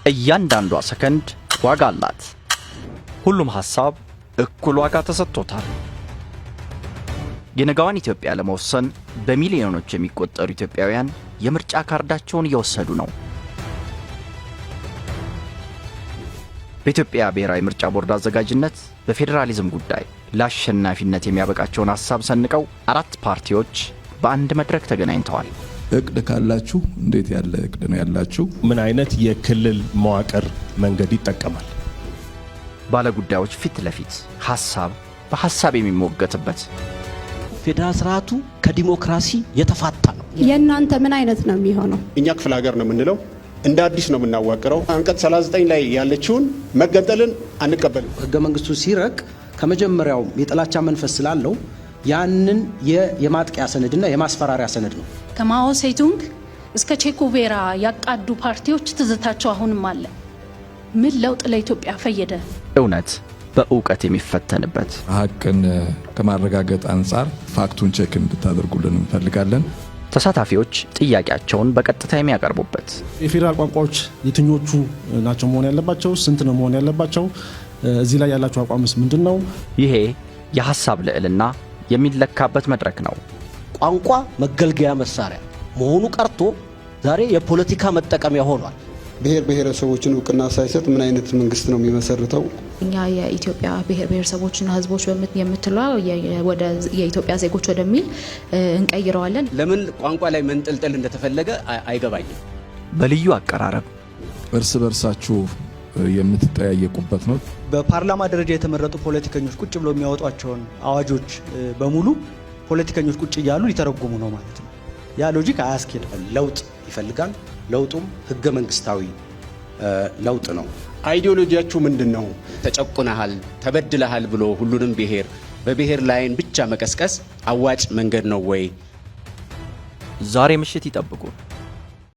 እያንዳንዷ ሰከንድ ዋጋ አላት። ሁሉም ሐሳብ እኩል ዋጋ ተሰጥቶታል። የነገዋን ኢትዮጵያ ለመወሰን በሚሊዮኖች የሚቆጠሩ ኢትዮጵያውያን የምርጫ ካርዳቸውን እየወሰዱ ነው። በኢትዮጵያ ብሔራዊ ምርጫ ቦርድ አዘጋጅነት በፌዴራሊዝም ጉዳይ ለአሸናፊነት የሚያበቃቸውን ሐሳብ ሰንቀው አራት ፓርቲዎች በአንድ መድረክ ተገናኝተዋል። እቅድ ካላችሁ እንዴት ያለ እቅድ ነው ያላችሁ? ምን አይነት የክልል መዋቅር መንገድ ይጠቀማል? ባለጉዳዮች ፊት ለፊት ሐሳብ በሐሳብ የሚሞገትበት። ፌዴራል ስርዓቱ ከዲሞክራሲ የተፋታ ነው። የእናንተ ምን አይነት ነው የሚሆነው? እኛ ክፍለ ሀገር ነው የምንለው፣ እንደ አዲስ ነው የምናዋቅረው። አንቀጽ 39 ላይ ያለችውን መገንጠልን አንቀበልም። ህገ መንግስቱ ሲረቅ ከመጀመሪያው የጥላቻ መንፈስ ስላለው ያንን የማጥቂያ ሰነድና የማስፈራሪያ ሰነድ ነው። ከማኦ ሴቱንግ እስከ ቼ ጉቬራ ያቃዱ ፓርቲዎች ትዝታቸው አሁንም አለ። ምን ለውጥ ለኢትዮጵያ ፈየደ? እውነት በእውቀት የሚፈተንበት። ሀቅን ከማረጋገጥ አንጻር fact ኡን check እንድታደርጉልን እንፈልጋለን። ተሳታፊዎች ጥያቄያቸውን በቀጥታ የሚያቀርቡበት። የፌዴራል ቋንቋዎች የትኞቹ ናቸው መሆን ያለባቸው? ስንት ነው መሆን ያለባቸው? እዚህ ላይ ያላቸው አቋምስ ምንድን ነው? ይሄ የሐሳብ ልዕልና የሚለካበት መድረክ ነው። ቋንቋ መገልገያ መሳሪያ መሆኑ ቀርቶ ዛሬ የፖለቲካ መጠቀሚያ ሆኗል። ብሔር ብሔረሰቦችን እውቅና ሳይሰጥ ምን አይነት መንግስት ነው የሚመሰርተው? እኛ የኢትዮጵያ ብሔር ብሔረሰቦችና ሕዝቦች የምትለዋ ወደ የኢትዮጵያ ዜጎች ወደሚል እንቀይረዋለን። ለምን ቋንቋ ላይ መንጠልጠል እንደተፈለገ አይገባኝም። በልዩ አቀራረብ እርስ በርሳችሁ የምትጠያየቁበት ነው። በፓርላማ ደረጃ የተመረጡ ፖለቲከኞች ቁጭ ብለው የሚያወጧቸውን አዋጆች በሙሉ ፖለቲከኞች ቁጭ እያሉ ሊተረጉሙ ነው ማለት ነው። ያ logic አያስኬድም። ለውጥ ይፈልጋል። ለውጡም ህገ መንግስታዊ ለውጥ ነው። Ideology ያችሁ ምንድን ነው? ተጨቁነሃል፣ ተበድለሃል ብሎ ሁሉንም ብሔር በብሔር line ብቻ መቀስቀስ አዋጭ መንገድ ነው ወይ? ዛሬ ምሽት ይጠብቁ።